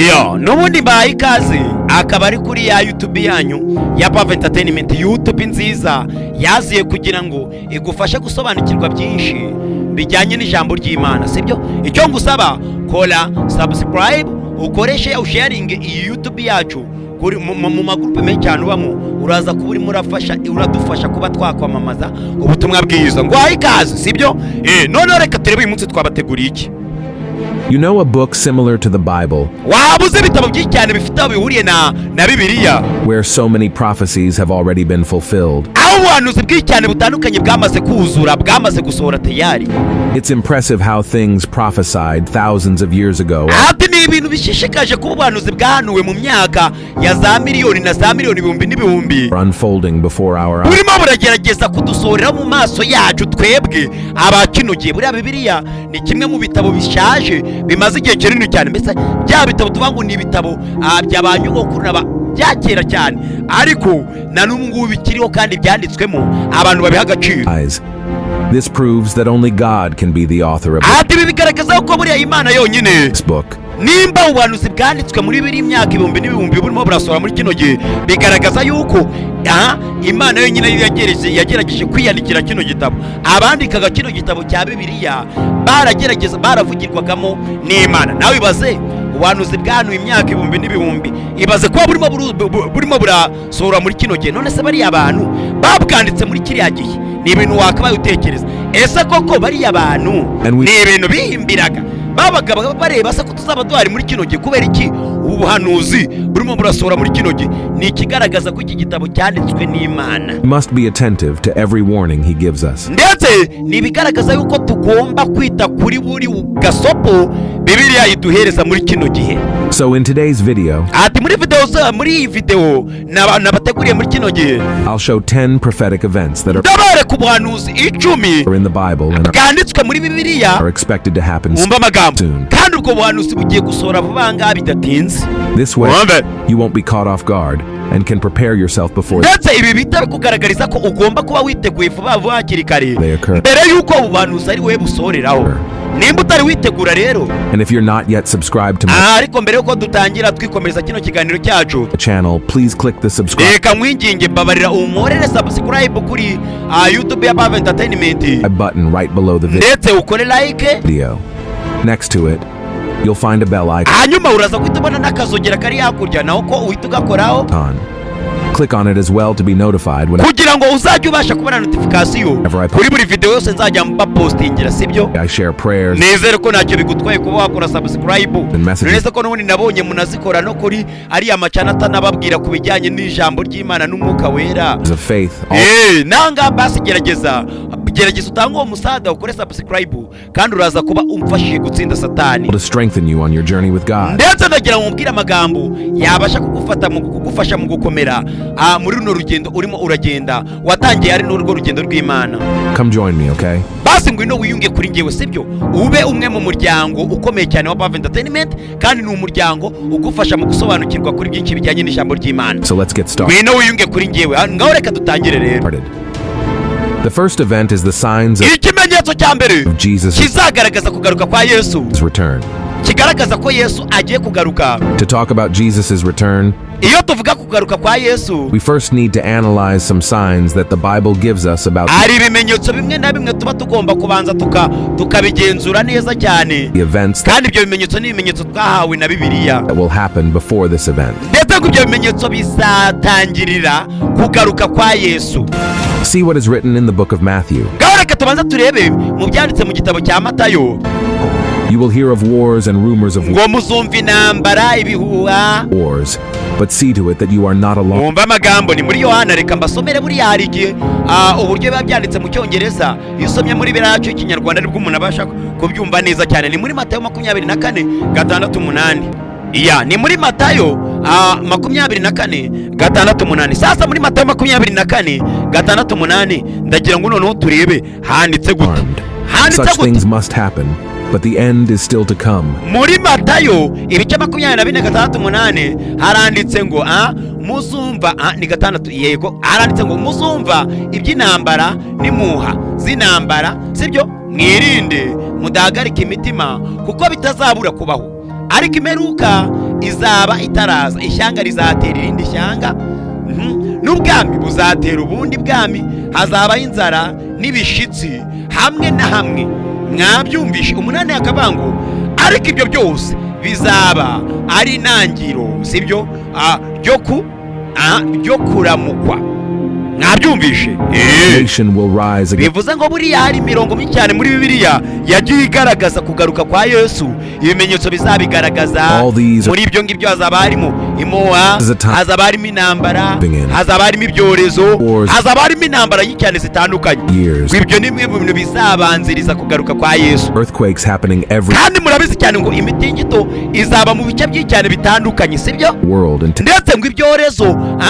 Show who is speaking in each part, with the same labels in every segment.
Speaker 1: Iyo n'ubundi mbahaye ikaze, akaba ari kuri ya YouTube yanyu ya Pave Entertainment, YouTube nziza yaziye kugira ngo igufashe gusobanukirwa byinshi bijyanye n'ijambo ry'Imana, sibyo? Icyo ngusaba, kora subscribe, ukoreshe usharinge iyi YouTube yacu kuri mu magurupe menshi cyane ubamo. Uraza kuba urimo urafasha, uradufasha kuba twakwamamaza ubutumwa bwiza. Nguhaye ikaze, sibyo? Noneho reka turebe uyu munsi twabateguriye iki.
Speaker 2: You know a book similar to the Bible,
Speaker 1: Waba uzi ibitabo byinshi cyane bifite aho bihuriye na Bibiliya,
Speaker 2: where so many prophecies have already been fulfilled?
Speaker 1: aho ubuhanuzi bwinshi cyane butandukanye bwamaze kuzura, bwamaze gusohora tayari?
Speaker 2: It's impressive how things prophesied thousands of years ago
Speaker 1: Ati ni ibintu bishishikaje kuba ubuhanuzi bwahanuwe mu myaka ya za miliyoni na za miliyoni, ibihumbi n'ibihumbi,
Speaker 2: are unfolding before our eyes.
Speaker 1: burimo buragerageza kudusohorera mu maso yacu twebwe aba kino gihe. Buriya Bibiliya ni kimwe mu bitabo bishaje, bimaze igihe kinini cyane. Mbese bya bitabo tuvuga ngo ni ibitabo bya ba nyogokuru na bya kera cyane, ariko na n'ubu ngubu bikiriho kandi byanditswemo abantu babiha agaciro.
Speaker 2: Eyes. This proves that only God can be the author of
Speaker 1: Ati ibi bigaragaza ko buriya Imana yonyine,
Speaker 2: this book.
Speaker 1: nimba ubuhanuzi bwanditswe muri bibiri imyaka ibihumbi n'ibihumbi burimo burasohora muri kino gihe, bigaragaza yuko aha Imana yonyine yo yagerageje kwiyandikira kino gitabo. Abandikaga kino gitabo cya Bibiliya baragerageza, baravugirwagamo n'Imana. Nawe ibaze, ubuhanuzi bwahanuwe imyaka ibihumbi n'ibihumbi, ibaze kuba burimo burasohora muri kino gihe. None se bariya bantu babwanditse muri kiriya gihe, ni ibintu wakabaye utekereza: ese koko bariya bantu ni ibintu bihimbiraga, babaga bareba se ko tuzaba duhari muri kino gihe? Kubera iki ubu buhanuzi burimo burasohora muri kino gihe? Ni ikigaragaza ko iki gitabo cyanditswe n'Imana.
Speaker 2: Must be attentive to every warning he gives us.
Speaker 1: Ndetse ni ibigaragaza yuko tugomba kwita kuri buri gasopo Bibiliya iduhereza muri kino gihe.
Speaker 2: So in today's video,
Speaker 1: Ati muri video muri iyi video nabateguriye muri kino gihe,
Speaker 2: I'll show 10 prophetic events that are
Speaker 1: ndabereka ubuhanuzi 10
Speaker 2: in the Bible and
Speaker 1: bwanditswe muri Bibiliya.
Speaker 2: are expected to happen
Speaker 1: Mwumve amagambo.
Speaker 2: soon.
Speaker 1: Kandi ubwo buhanuzi bugiye gusohora vuba ngaha bidatinze.
Speaker 2: This way,
Speaker 1: Mwumve.
Speaker 2: you won't be caught off guard and can prepare yourself before
Speaker 1: Ndetse ibi bihita bikugaragariza ko ugomba kuba witeguye vuba vuba, hakiri kare,
Speaker 2: they occur.
Speaker 1: mbere y'uko ubu buhanuzi ari wowe busohoreraho, nimba utari witegura rero.
Speaker 2: And if you're not yet subscribed to my
Speaker 1: Aha, ariko mbere y'uko dutangira twikomereza kino kiganiro cyacu,
Speaker 2: channel, please click the subscribe
Speaker 1: reka nkwinginge, mbabarira unkorere subscribe kuri YouTube ya Pave Entertainment,
Speaker 2: button right below the
Speaker 1: ndetse ukore like.
Speaker 2: video. Next to it, you'll find a bell icon.
Speaker 1: Hanyuma uraza guhita ubona n'akazogera kari hakurya, naho ko uhita ugakoraho.
Speaker 2: Click on it as well to be notified whenever
Speaker 1: Kugira ngo uzajye ubasha kubona notification kuri buri video yose nzajya mbapostingira, sibyo?
Speaker 2: I share prayers
Speaker 1: Nizere ko ntacyo bigutwaye kuba wakora subscribe.
Speaker 2: and messages
Speaker 1: None se ko n'ubundi nabonye munazikora no kuri ariya macana atanababwira ku bijyanye n'ijambo ry'Imana n'Umwuka Wera?
Speaker 2: of faith, all
Speaker 1: Nanga basi gerageza utange uwo musada, ukore subscribe, kandi uraza kuba umfashije gutsinda Satani.
Speaker 2: to strengthen you on your journey with God.
Speaker 1: Ndetse ndagira ngo mubwire amagambo yabasha kugufata mu kugufasha mu gukomera muri runo rugendo urimo uragenda, watangiye, ari n'urwo rugendo rw'Imana.
Speaker 2: Come join me, okay?
Speaker 1: Basi ngwino wiyunge kuri njyewe, sibyo? Ube umwe mu muryango ukomeye cyane wa Pave Entertainment, kandi ni umuryango ugufasha mu gusobanukirwa kuri byinshi bijyanye n'ijambo ry'Imana.
Speaker 2: So let's get started.
Speaker 1: Ngwino wiyunge kuri njyewe. Ngaho reka dutangire rero.
Speaker 2: The first event is the signs of
Speaker 1: Ikimenyetso cya mbere
Speaker 2: Jesus'
Speaker 1: kizagaragaza kugaruka kwa Yesu,
Speaker 2: return.
Speaker 1: kigaragaza ko Yesu agiye kugaruka.
Speaker 2: To talk about Jesus' return,
Speaker 1: Iyo tuvuga kugaruka kwa Yesu,
Speaker 2: we first need to analyze some signs that the Bible gives us about
Speaker 1: hari ibimenyetso bimwe na bimwe tuba tugomba kubanza tukabigenzura neza cyane.
Speaker 2: the events that
Speaker 1: Kandi ibyo bimenyetso ni ibimenyetso twahawe na Bibiliya.
Speaker 2: will happen before this event.
Speaker 1: Ndetse ngo ibyo bimenyetso bizatangirira kugaruka kwa Yesu.
Speaker 2: See what is written in the book of Matthew.
Speaker 1: Ngaho reka tubanze turebe mu byanditse mu gitabo cya Matayo.
Speaker 2: You will hear of wars and rumors of
Speaker 1: Ngo muzumva intambara, ibihuha.
Speaker 2: wars, but see to it that you are not alarmed.
Speaker 1: Mwumve amagambo, ni muri Yohana. Reka mbasomere. Buriya hari igihe uburyo biba byanditse mu Cyongereza, iyo usomye muri biriya yacu y'Ikinyarwanda nibwo umuntu abasha kubyumva neza cyane. Ni muri Matayo 24:6-8. Iya, ni muri Matayo 24:6-8. Sasa muri Matayo 24:6-8, ndagira ngo noneho turebe handitse gute. Handitse
Speaker 2: Such
Speaker 1: gute?
Speaker 2: things must happen, but the end is still to come.
Speaker 1: Muri Matayo ibice 24:6-8 haranditse ngo muzumva, ni gatandatu, yego, haranditse ngo muzumva iby'intambara n'impuha z'intambara, sibyo? Mwirinde mudahagarika imitima, kuko bitazabura kubaho, ariko imperuka Izaba itaraza, ishyanga rizatera irindi shyanga, n'ubwami buzatera ubundi bwami, hazabaho inzara n'ibishitsi hamwe na hamwe. Mwabyumvishe? 8 akavuga ngo ariko ibyo byose bizaba ari intangiro, sibyo, ryo kuramukwa. Mwabyumvishe?
Speaker 2: Nation will rise against
Speaker 1: Bivuze ngo buriya hari imirongo myinshi cyane muri Bibiliya yagiye igaragaza kugaruka kwa Yesu, ibimenyetso bizabigaragaza.
Speaker 2: All these
Speaker 1: Muri ibyo ngibyo hazaba harimo imoha,
Speaker 2: is a time
Speaker 1: hazaba harimo intambara,
Speaker 2: in.
Speaker 1: hazaba harimo ibyorezo,
Speaker 2: Wars.
Speaker 1: hazaba harimo intambara nyinshi cyane zitandukanye.
Speaker 2: Years.
Speaker 1: Ngo ibyo ni bimwe mu bintu bizabanziriza kugaruka kwa Yesu.
Speaker 2: Earthquakes happening every
Speaker 1: Kandi murabizi cyane ngo imitingito izaba mu bice byinshi cyane bitandukanye, sibyo?
Speaker 2: world and
Speaker 1: Ndetse ngo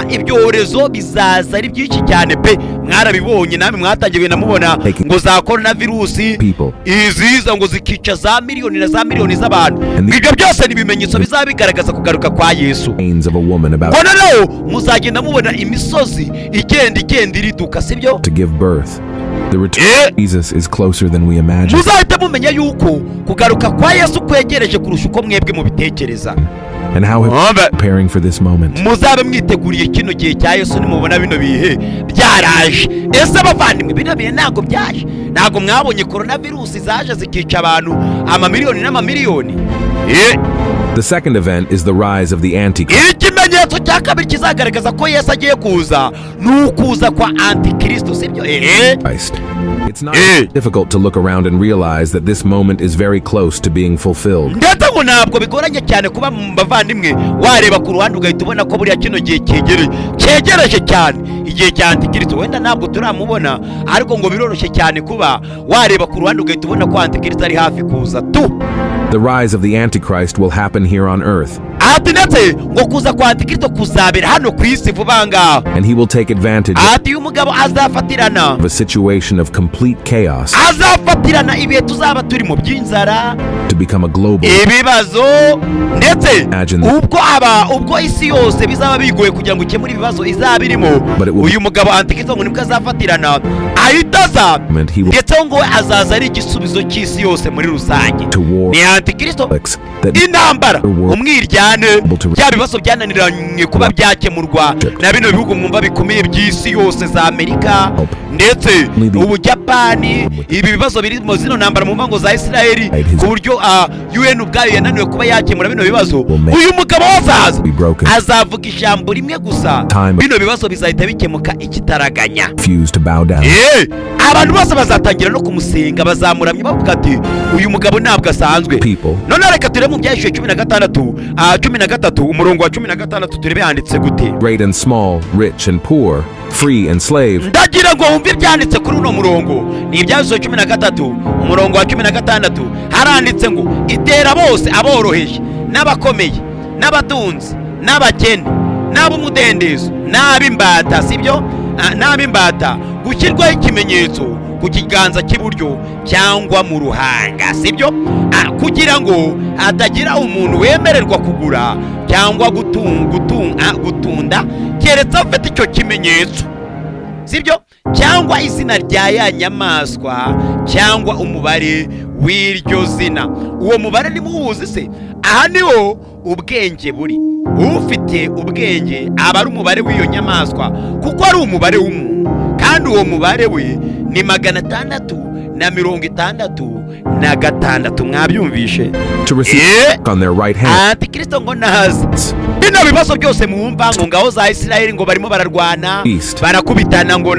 Speaker 1: ibyorezo bizaza ari byinshi cyane pe. Mwarabibonye namwe, mwatangiye mubona ngo za korona virusi
Speaker 2: people.
Speaker 1: iziza ngo zikica za miliyoni na za miliyoni z'abantu.
Speaker 2: And
Speaker 1: Ibyo byose ni ibimenyetso bizaba bigaragaza kugaruka kwa Yesu.
Speaker 2: Pains of a woman about
Speaker 1: Ngo noneho muzagenda mubona imisozi igenda iriduka, sibyo?
Speaker 2: to give birth. The return of Jesus is closer than we imagine.
Speaker 1: Muzahita mumenya yuko kugaruka kwa Yesu kwegereje kurusha uko mwebwe mubitekereza.
Speaker 2: And how have
Speaker 1: Mwumve.
Speaker 2: preparing for this moment?
Speaker 1: Muzabe mwiteguriye kino gihe cya Yesu nimubona bino bihe byaraje. Ese abavandimwe, bino bihe ntabwo byaje? Ntabwo mwabonye korona virusi zaje zikica abantu amamiliyoni n'amamiliyoni?
Speaker 2: The second event is the rise of the Antichrist.
Speaker 1: Ikimenyetso cya kabiri kizagaragaza ko Yesu agiye kuza ni ukuza kwa Antikristo, sibyo?
Speaker 2: It's not difficult to look around and realize that this moment is very close to being fulfilled.
Speaker 1: Ndetse ngo ntabwo bigoranye cyane kuba mu bavandimwe wareba ku ruhande ugahita ubona ko buriya kino gihe cyegereje, cyegereje cyane igihe cya Antikristo. Wenda ntabwo turamubona, ariko ngo biroroshye cyane kuba wareba ku ruhande ugahita ubona ko Antikristo ari hafi kuza tu.
Speaker 2: The rise of the Antichrist will happen here on earth,
Speaker 1: Ati ndetse ngo kuza kwa Antikristo kuzabera hano ku isi vuba ngaha,
Speaker 2: and he will take advantage
Speaker 1: Ati uyu mugabo azafatirana
Speaker 2: of a situation of complete chaos
Speaker 1: azafatirana ibihe tuzaba turimo by'inzara,
Speaker 2: to become a global
Speaker 1: ibibazo, ndetse
Speaker 2: Imagine
Speaker 1: ubwo isi yose bizaba bigoye kugira ngo ukemure ibibazo izaba irimo,
Speaker 2: But it will
Speaker 1: uyu mugabo Antikristo ngo nibwo azafatirana ahita aza,
Speaker 2: moment he will
Speaker 1: ndetse ngo we azaza ari igisubizo cy'isi yose muri rusange.
Speaker 2: to war
Speaker 1: Ni Antikristo.
Speaker 2: that
Speaker 1: Intambara, umwiryane, bya bibazo byananiranye kuba byakemurwa na bino bihugu mwumva bikomeye by'isi yose, za Amerika ndetse Ubujapani, ibi bibazo biri mu zino ntambara mwumva ngo za Isiraheli, ku buryo UN ubwayo yananiwe kuba yakemura bino bibazo, uyu mugabo azaza
Speaker 2: be broken.
Speaker 1: azavuga ijambo rimwe gusa,
Speaker 2: Time.
Speaker 1: bino bibazo bizahita bikemuka ikitaraganya.
Speaker 2: Refuse to bow down.
Speaker 1: Abantu bose bazatangira no kumusenga, bazamuramya bavuga ati uyu mugabo ntabwo asanzwe.
Speaker 2: People
Speaker 1: None reka turebe mu Byahishuwe 16, 13, umurongo wa 16, turebe handitse gute.
Speaker 2: great and small, rich and poor, free and slave,
Speaker 1: Ndagira ngo wumve ibyanditse kuri uno murongo. Ni Ibyahishuwe 13, umurongo wa 16. Haranditse ngo itera bose, aboroheje n'abakomeye, n'abatunzi n'abakene, n'ab'umudendezo n'ab'imbata, sibyo? N'ab'imbata, gushyirwaho ikimenyetso ku kiganza cy'iburyo cyangwa mu ruhanga, sibyo? Kugira ngo hatagira umuntu wemererwa kugura cyangwa gutunda keretse afite icyo kimenyetso, sibyo, cyangwa izina rya ya nyamaswa cyangwa umubare w'iryo zina. Uwo mubare nimuwuzi se? Aha niho ubwenge buri. Ufite ubwenge aba ari umubare w'iyo nyamaswa, kuko ari umubare w'umuntu, kandi uwo mubare we ni 666. Mwabyumvishe?
Speaker 2: To receive on their right hand.
Speaker 1: Antikristo ngo naza, bino bibazo byose mwumva ngo ngaho za Isirayeli ngo barimo bararwana,
Speaker 2: East.
Speaker 1: barakubitana, ngo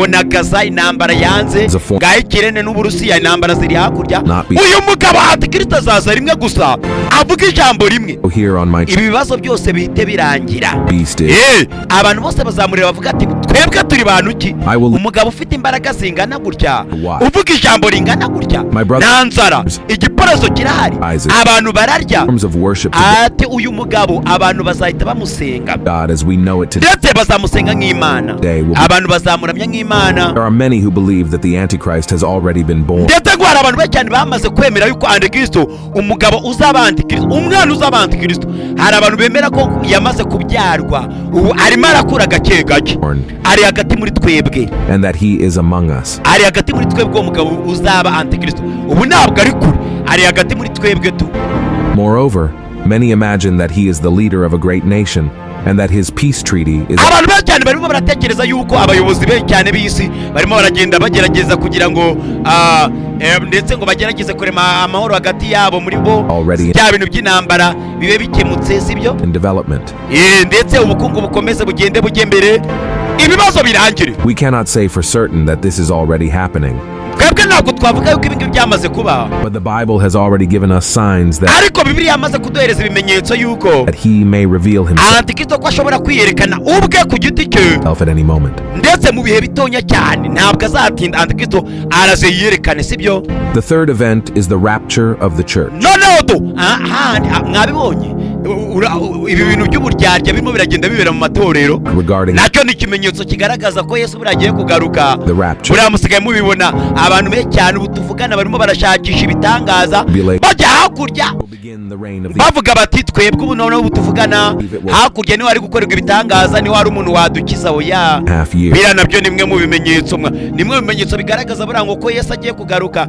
Speaker 1: na Gaza intambara yanze,
Speaker 2: Is a form-
Speaker 1: ngaho Ikirene n'Uburusiya intambara ziri hakurya,
Speaker 2: Not be-
Speaker 1: uyu mugabo Antikristo azaza rimwe gusa, avuga ijambo rimwe,
Speaker 2: Here on my
Speaker 1: ibi bibazo byose bihite birangira.
Speaker 2: beast is.
Speaker 1: Abantu bose bazamurira bavuga ati twebwe turi bantu ki?
Speaker 2: I will-
Speaker 1: Umugabo ufite imbaraga zingana gutya,
Speaker 2: Why?
Speaker 1: uvuga ijambo ringana gutya,
Speaker 2: My brother-
Speaker 1: nta nzara, igiporoso kirahari,
Speaker 2: Isaac.
Speaker 1: abantu bararya.
Speaker 2: Forms of worship to
Speaker 1: Ati uyu mugabo abantu bazahita bamusenga,
Speaker 2: God as we know it today.
Speaker 1: ndetse bazamusenga nk'Imana,
Speaker 2: Day will be-
Speaker 1: abantu bazamuramya nk'Imana.
Speaker 2: There are many who believe that the Antichrist has already been born.
Speaker 1: Ndetse ngo hari abantu benshi cyane bamaze kwemera yuko Antikristo, umugabo uzaba Antikristo, umwana uzaba Antikristo, hari abantu bemera ko yamaze kubyarwa, ubu arimo arakura gake gake, ari hagati muri twebwe,
Speaker 2: and that he is among us.
Speaker 1: ari hagati muri twebwe. Uwo mugabo uzaba Antikristo ubu ntabwo ari kure, ari hagati muri twebwe tu.
Speaker 2: Moreover, Many imagine that he is the leader of a great nation and that his peace treaty is
Speaker 1: Abantu benshi cyane barimo baratekereza yuko abayobozi benshi cyane b'isi barimo baragenda bagerageza kugira ngo ndetse ngo bagerageze kurema amahoro hagati yabo muri bo,
Speaker 2: already
Speaker 1: bya bintu by'intambara bibe bikemutse, sibyo?
Speaker 2: in development.
Speaker 1: Ndetse ubukungu bukomeze bugende bujye mbere, ibibazo birangire.
Speaker 2: We cannot say for certain that this is already happening,
Speaker 1: Twebwe ntabwo twavuga yuko ibi ngibi byamaze kuba,
Speaker 2: but the Bible has already given us signs that
Speaker 1: ariko Bibiliya yamaze kuduhereza ibimenyetso yuko
Speaker 2: he may reveal himself
Speaker 1: Antikristo ko ashobora kwiyerekana ubwe ku giti cye
Speaker 2: at any moment.
Speaker 1: ndetse mu bihe bitonya cyane. Ntabwo azatinda, Antikristo araze yiyerekane, sibyo?
Speaker 2: The third event is the rapture of the church.
Speaker 1: Noneho do handi mwabibonye, ibi bintu by'uburyarya birimo biragenda bibera mu matorero,
Speaker 2: Regarding
Speaker 1: nacyo ni ikimenyetso kigaragaza ko Yesu buriya agiye kugaruka.
Speaker 2: the rapture,
Speaker 1: Buriya musigaye mubibona, abantu benshi cyane ubu tuvugana barimo barashakisha ibitangaza, bajya hakurya,
Speaker 2: will begin the reign of the
Speaker 1: bavuga bati: "Twebwe ubu noneho ubu tuvugana hakurya niho hari gukorerwa ibitangaza, niho hari umuntu wadukiza." Oya.
Speaker 2: half year.
Speaker 1: Biriya nabyo ni bimwe mu bimenyetso ni bimwe mu bimenyetso bigaragaza buriya ngo ko Yesu agiye kugaruka.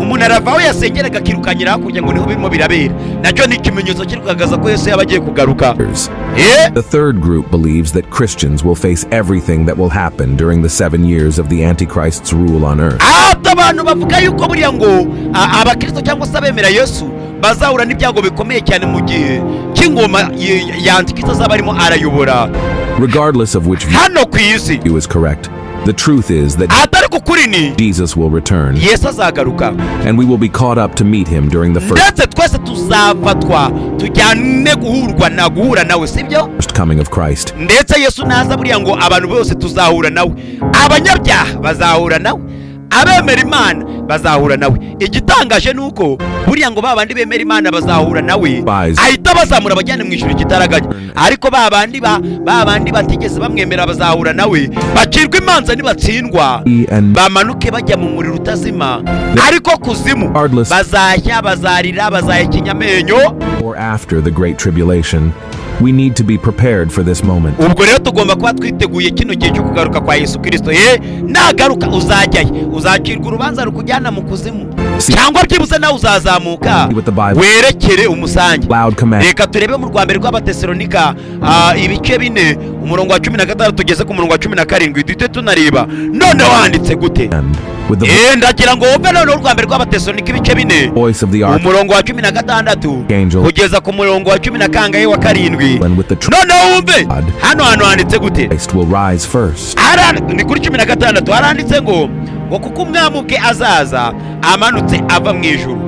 Speaker 1: Umuntu arava aho yasengeraga akirukanyira hakurya ngo niho birimo birabera. Nacyo ni ikimenyetso kiri kugaragaza ko Yesu yaba agiye kugaruka.
Speaker 2: The third group believes that Christians will face everything that will happen during the 7 years of the Antichrist's rule on earth.
Speaker 1: Ati abantu bavuga yuko buriya ngo abakristo cyangwa se abemera Yesu bazahura n'ibyago bikomeye cyane mu gihe cy'ingoma ya Antikristo azaba arimo arayobora
Speaker 2: Regardless of which view
Speaker 1: hano ku isi.
Speaker 2: is correct, the truth is that
Speaker 1: Atari ku kuri ni
Speaker 2: Jesus will return
Speaker 1: Yesu azagaruka,
Speaker 2: and we will be caught up to meet him during the first
Speaker 1: ndetse twese tuzafatwa tujyane guhurwa na guhura nawe, sibyo?
Speaker 2: coming of Christ.
Speaker 1: Ndetse Yesu naza buriya ngo abantu bose tuzahura nawe, abanyabyaha bazahura nawe, abemera Imana bazahura nawe. Igitangaje ni uko buriya ngo ba bandi bemera Imana bazahura nawe,
Speaker 2: Bise.
Speaker 1: ahita bazamura abajyane mu ijuru ikitaraganya, ariko ba bandi batigeze bamwemera bazahura nawe bacirwa imanza, nibatsindwa
Speaker 2: And
Speaker 1: bamanuke bajya mu muriro utazima, ariko kuzimu
Speaker 2: Regardless-
Speaker 1: bazashya, bazarira, bazahekenya amenyo.
Speaker 2: or after the Great Tribulation, we need to be prepared for this moment.
Speaker 1: Ubwo rero tugomba kuba twiteguye kino gihe cyo kugaruka kwa Yesu Kirisito. Ye nagaruka uzajyayo? Uzacirwa urubanza rukujyana mu kuzimu, cyangwa byibuze nawe uzazamuka
Speaker 2: With the Bible.
Speaker 1: werekere umusange?
Speaker 2: Loud command.
Speaker 1: Reka turebe mu rwa mbere rw'Abatesalonika, ibice 4, umurongo wa 16 tugeze ku murongo wa 17, duhite tunareba noneho handitse gute.
Speaker 2: With the
Speaker 1: Ndagira ngo wumve noneho urwa mbere rw'Abatesalonika ibice 4,
Speaker 2: voice of the
Speaker 1: umurongo wa 16
Speaker 2: archangel
Speaker 1: kugeza ku murongo wa cumi na kangahe, wa karindwi.
Speaker 2: and with the
Speaker 1: Noneho wumve
Speaker 2: God.
Speaker 1: hano hantu handitse gute.
Speaker 2: Christ will rise first.
Speaker 1: Ni kuri 16, haranditse ngo kuko Umwami ubwe azaza amanutse ava mu ijuru,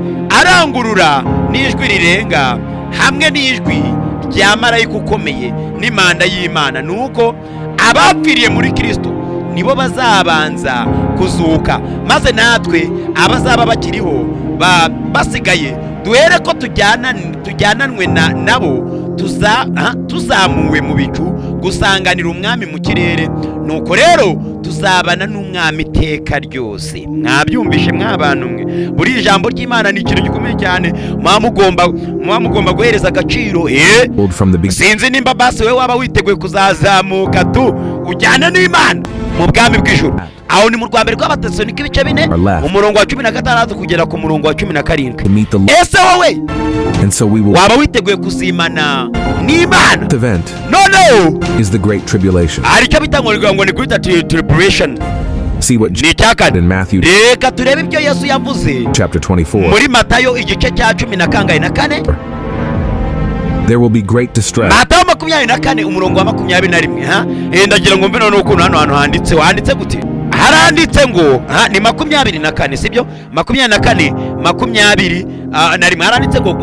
Speaker 1: arangurura n'ijwi rirenga, hamwe n'ijwi rya marayika ukomeye n'impanda y'Imana, nuko abapfiriye muri Kirisito nibo bazabanza kuzuka, maze natwe abazaba bakiriho basigaye duhere ko tujyananwe nabo tuzamuwe mu bicu gusanganira Umwami mu kirere. Nuko rero tuzabana n'Umwami iteka ryose. Mwabyumvishe mw'abantu mwe? Buri ijambo ry'Imana ni ikintu gikomeye cyane, muba mugomba guhereza agaciro.
Speaker 2: From the beginning
Speaker 1: Sinzi nimba basi wowe waba witeguye kuzazamuka tu ujyane n'Imana mu bwami bw'ijuru. Aho ni mu rwa mbere rw'Abatesalonike ibice 4,
Speaker 2: Are left.
Speaker 1: umurongo wa 16 kugera ku murongo wa 17.
Speaker 2: to meet the Lord,
Speaker 1: Ese wowe
Speaker 2: and so we will.
Speaker 1: waba witeguye kuzimana n'Imana?
Speaker 2: Event
Speaker 1: Noneho
Speaker 2: is the Great Tribulation.
Speaker 1: hari icyo bita ngo ni Great Tribulation.
Speaker 2: See what
Speaker 1: Ni icya kane.
Speaker 2: in Matthew
Speaker 1: Reka turebe ibyo Yesu yavuze
Speaker 2: chapter 24.
Speaker 1: muri Matayo igice cya cumi na kangahe, na kane.
Speaker 2: There will be great distress
Speaker 1: Matayo 24, umurongo wa 21 ha. Ndagira ngo mve noneho ukuntu hano hantu handitse, handitse gute. Haranditse ngo ha, ni 24, sibyo? 24, 21, haranditse ngo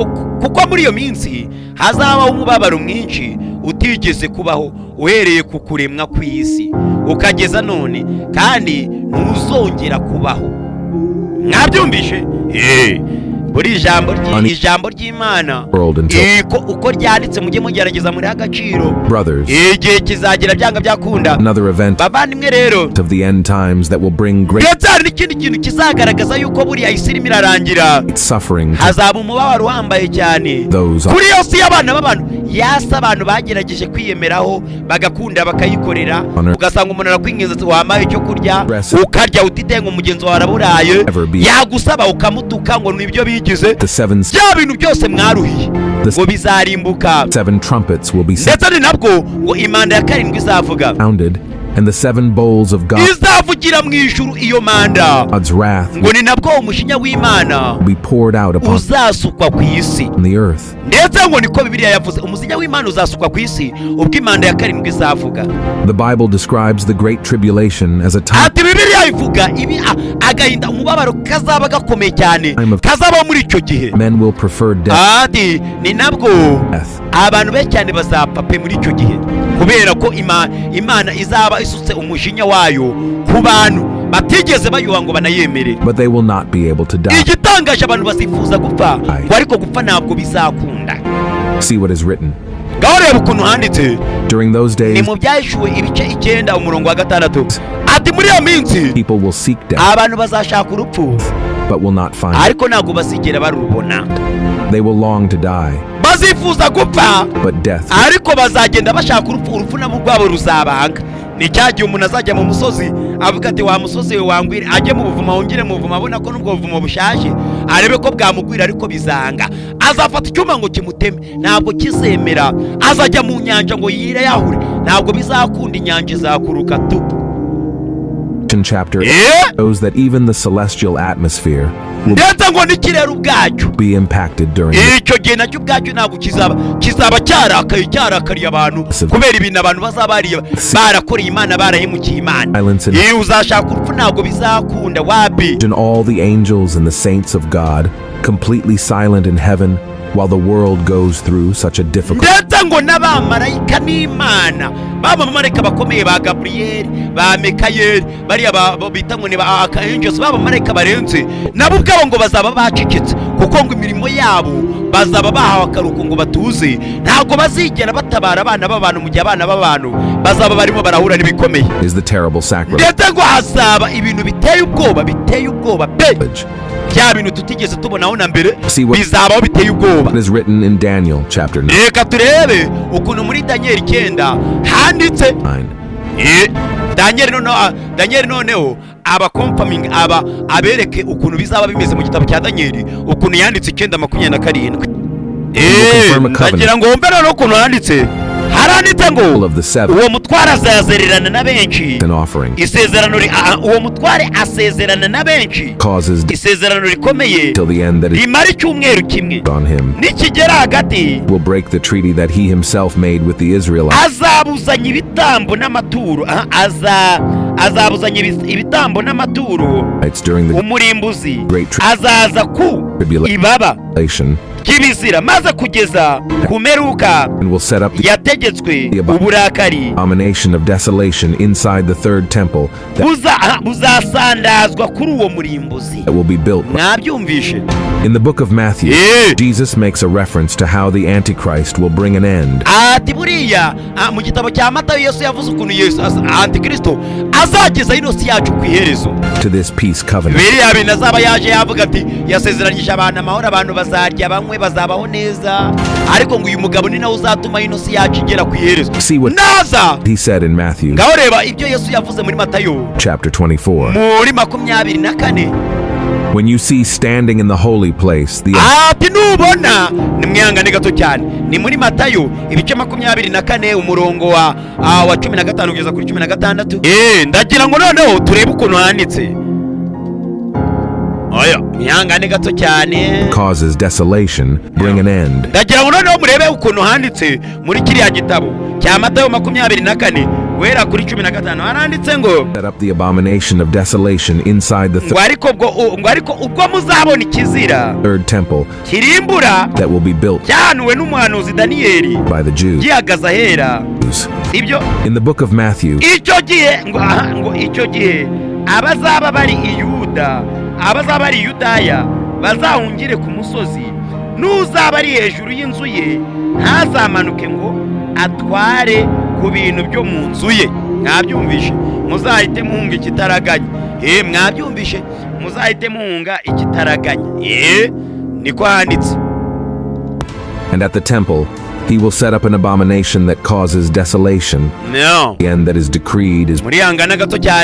Speaker 1: kuko muri iyo minsi hazabaho umubabaro mwinshi utigeze kubaho uhereye ku kuremwa kw'isi ukageza none, kandi ntuzongera kubaho. Mwabyumvishe? Buri ijambo ry'Imana
Speaker 2: world until
Speaker 1: uko ryanditse mujye mugerageza muri agaciro.
Speaker 2: brothers.
Speaker 1: Igihe kizagira byanga byakunda.
Speaker 2: Another event
Speaker 1: Bavandimwe rero,
Speaker 2: of the end times that will bring great
Speaker 1: ndetse hari n'ikindi kintu kizagaragaza yuko buriya isi irimo irarangira.
Speaker 2: suffering to
Speaker 1: Hazaba umubabaro uhambaye cyane
Speaker 2: those
Speaker 1: kuri iyo si y'abana b'abantu. Yasi abantu bagerageje kwiyemeraho, bagakunda, bakayikorera, ugasanga umuntu arakwinginze ati: "Wampaye icyo kurya?" Ukarya utitenga, umugenzi wawe araburaye. Yagusaba ukamutuka ngo nibyo bigize.
Speaker 2: The seven
Speaker 1: Bya bintu byose mwaruhiye ngo bizarimbuka.
Speaker 2: seven trumpets will be
Speaker 1: Ndetse ni nabwo ngo impanda ya karindwi izavuga,
Speaker 2: sounded, and the seven bowls of
Speaker 1: izavugira mu ijuru iyo mpanda.
Speaker 2: God's wrath
Speaker 1: Ngo ni nabwo umujinya w'Imana
Speaker 2: will be poured out upon
Speaker 1: uzasukwa ku isi.
Speaker 2: the earth.
Speaker 1: Ndetse ngo niko Bibiliya yavuze, umujinya w'Imana uzasukwa ku isi ubwo impanda ya karindwi izavuga.
Speaker 2: The Bible describes the Great Tribulation as a time
Speaker 1: Ati Bibiliya ivuga ibi agahinda, umubabaro kazaba gakomeye cyane kazabaho muri icyo gihe.
Speaker 2: men will prefer death
Speaker 1: Ati ni nabwo abantu benshi cyane bazapfa pe muri icyo gihe, kubera ko Imana izaba isutse umujinya wayo ku bantu batigeze bayuha ngo banayemere.
Speaker 2: but they will not be able to die.
Speaker 1: Igitangaje, abantu bazifuza gupfa ngo, ariko gupfa ntabwo bizakunda.
Speaker 2: See what is written.
Speaker 1: Ngaho reba ukuntu handitse.
Speaker 2: During those
Speaker 1: Ni
Speaker 2: days,
Speaker 1: mu Byahishuwe ibice 9, umurongo wa 6. Ati muri iyo minsi
Speaker 2: people will seek death,
Speaker 1: abantu bazashaka urupfu,
Speaker 2: but will not find it.
Speaker 1: ariko ntabwo bazigera barubona.
Speaker 2: They will long to die,
Speaker 1: Bazifuza gupfa,
Speaker 2: but death
Speaker 1: ariko bazagenda bashaka urupfu, urupfu nabo ubwabo ruzabanga. Ni cya gihe umuntu azajya mu musozi avuga ati: "Wa musozi we, wangwire." Ajye mu buvumo, wongere mu buvumo, abona ko n'ubwo buvumo bushaje, arebe ko bwamugwira, ariko bizanga. Azafata icyuma ngo kimuteme, ntabwo kizemera. Azajya mu nyanja ngo yire yahure, ntabwo bizakunda, inyanja izakuruka tu.
Speaker 2: Chapter shows that even the celestial atmosphere will
Speaker 1: Ndetse ngo n'ikirere ubwacyo
Speaker 2: be impacted during
Speaker 1: icyo gihe nacyo ubwacyo ntabwo kizaba cyarakaye, cyarakariye abantu kubera ibintu abantu bazaba bariye, barakoreye Imana, barahemukiye Imana.
Speaker 2: silence and
Speaker 1: Iyo uzashaka urupfu, ntabwo bizakunda, wapi.
Speaker 2: And all the angels and the saints of God completely silent in heaven while the world goes through such a difficult
Speaker 1: Ndetse ngo n'abamarayika n'Imana, b'abamarayika bakomeye, ba Gaburiyeli, ba Mekayeli, bariya bita ngo ni ba archangels, b'abamarayika barenze, nabo ubwabo ngo bazaba bacecetse, kuko ngo imirimo yabo bazaba bahawe akaruhuko ngo batuze. Ntabwo bazigera batabara abana b'abantu mu gihe abana b'abantu bazaba barimo barahura n'ibikomeye.
Speaker 2: is the terrible sacrilege.
Speaker 1: Ndetse ngo hazaba ibintu biteye ubwoba, biteye ubwoba pe, bya bintu tutigeze tubonaho na mbere bizabaho biteye ubwoba.
Speaker 2: It is written in Daniel chapter 9.
Speaker 1: Reka turebe ukuntu muri Daniyeli 9 handitse. Daniyeli noneho aba confirming, aba abereke ukuntu bizaba bimeze mu gitabo cya Daniyeli, ukuntu yanditse 9:27.
Speaker 2: Confirm a covenant.
Speaker 1: Ndagira ngo wumve noneho ukuntu handitse. Haranditse ngo
Speaker 2: Of the seven
Speaker 1: uwo mutware azazererana na benshi
Speaker 2: an offering
Speaker 1: isezerano uwo mutware asezerana na benshi
Speaker 2: causes
Speaker 1: isezerano rikomeye
Speaker 2: till the end that is
Speaker 1: rimara icyumweru kimwe.
Speaker 2: on him
Speaker 1: Nikigera hagati,
Speaker 2: will break the treaty that he himself made with the Israelites
Speaker 1: azabuzanya ibitambo n'amaturo. Aha, azabuzanya ibitambo n'amaturo.
Speaker 2: during the
Speaker 1: Umurimbuzi
Speaker 2: Great
Speaker 1: azaza ku ibaba
Speaker 2: tribulation
Speaker 1: ry'ibizira, maze kugeza ku mperuka
Speaker 2: and will set up the
Speaker 1: yategetswe uburakari
Speaker 2: abomination of desolation inside the third temple that
Speaker 1: buzasandazwa kuri uwo murimbuzi.
Speaker 2: will be built.
Speaker 1: Mwabyumvishe?
Speaker 2: In the book of Matthew, Jesus makes a reference to how the Antichrist will bring an end
Speaker 1: Ati buriya mu gitabo cya Matayo, Yesu yavuze ukuntu Yesu antikristo azageza ino si yacu ku iherezo.
Speaker 2: to this peace covenant.
Speaker 1: Biriya bintu azaba yaje yavuga ati yasezeranyije abantu amahoro, abantu bazarya, banywe, bazabaho neza, ariko ngo uyu mugabo ni nawe uzatuma ino si yacu igera ku iherezo
Speaker 2: See what
Speaker 1: naza.
Speaker 2: he said in Matthew
Speaker 1: Ngaho reba ibyo Yesu yavuze muri Matayo
Speaker 2: chapter 24.
Speaker 1: muri 24.
Speaker 2: When you see standing in the holy place the
Speaker 1: Ati nubona, nimwihangane gato cyane, ni muri Matayo ibice 24, umurongo wa 15 kugeza kuri 16. Ndagira ngo noneho turebe ukuntu handitse. Oya, mwihangane gato cyane.
Speaker 2: causes desolation bring an end
Speaker 1: Ndagira ngo noneho murebe ukuntu handitse muri kiriya gitabo cya Matayo 24, guhera kuri 15. Haranditse ngo
Speaker 2: set up the abomination of desolation inside the
Speaker 1: ngo ariko ubwo muzabona ikizira
Speaker 2: third temple
Speaker 1: kirimbura
Speaker 2: that will be built
Speaker 1: cyahanuwe n'umuhanuzi Daniyeli
Speaker 2: by the Jews.
Speaker 1: gihagaze ahera, sibyo?
Speaker 2: In the book of Matthew,
Speaker 1: Icyo gihe ngo aha, ngo icyo gihe abazaba bari i Yuda, abazaba bari i Yudaya bazahungire ku musozi, n'uzaba ari hejuru y'inzu ye ntazamanuke ngo atware ku bintu byo mu nzu ye. Mwabyumvishe? Muzahite muhunga ikitaraganya. Mwabyumvishe? Muzahite muhunga ikitaraganya. Niko handitse.
Speaker 2: And at the temple, He will set up an abomination that causes desolation.
Speaker 1: No.
Speaker 2: The end that is decreed is
Speaker 1: Murihangana gato cyane.